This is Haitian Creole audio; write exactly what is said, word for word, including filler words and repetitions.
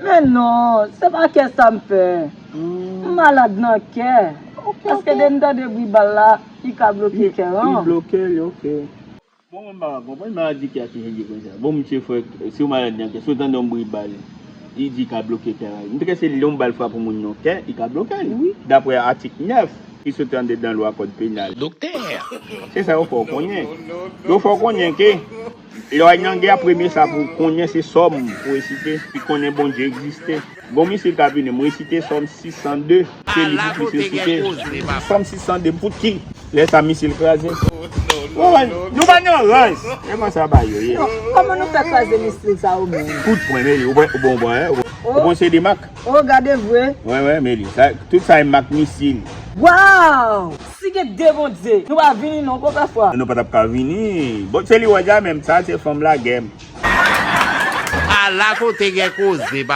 Men non, se pa kè sa m fè. M malad nan kè. Paske de m tande bri bal la, li ka bloke kè an. Li bloke l, ok. Bon, mwen pa konprann maladi kè a ki vin gen konsa. Bon, misye fè, si w malad nan kè, si w tande yon bri bal, li di ka bloke kè a. M te kwè se lè yon bal frape yon moun nan kè, li ka bloke l. Wi. Daprè atik nèf ki soti andedan lwa kòd penal. Doktè! Se sa yo fè w konnen. Yo fè w konnen ke lè w al nan gè a, premye sa pou w konnen se sòm pou w resite. Pi konnen Bondye egziste. Gon misil k ap vini, m resite sòm sis san de. Se li pou plis resite. Sòm sis san de, pou ki? Lè sa misil kraze. Ou konprann? Nou pa nan rans. E konsa bagay yo ye. Non, kòman nou fè kraze misil sa yo menm? Kout pwen, men li, ou pran, ou pran, ou pran, ou pran, se de mak. Oh, gade vre. Wi, wi, men li. Sa, tout sa e mak misil. Waw! Si gen de Bondye, nou pa vini non, konpè fwa. Nou pa t ap ka vini. Bon, se li wè dja menm, sa se fanm lagè m. Ala kote gen koze, papa.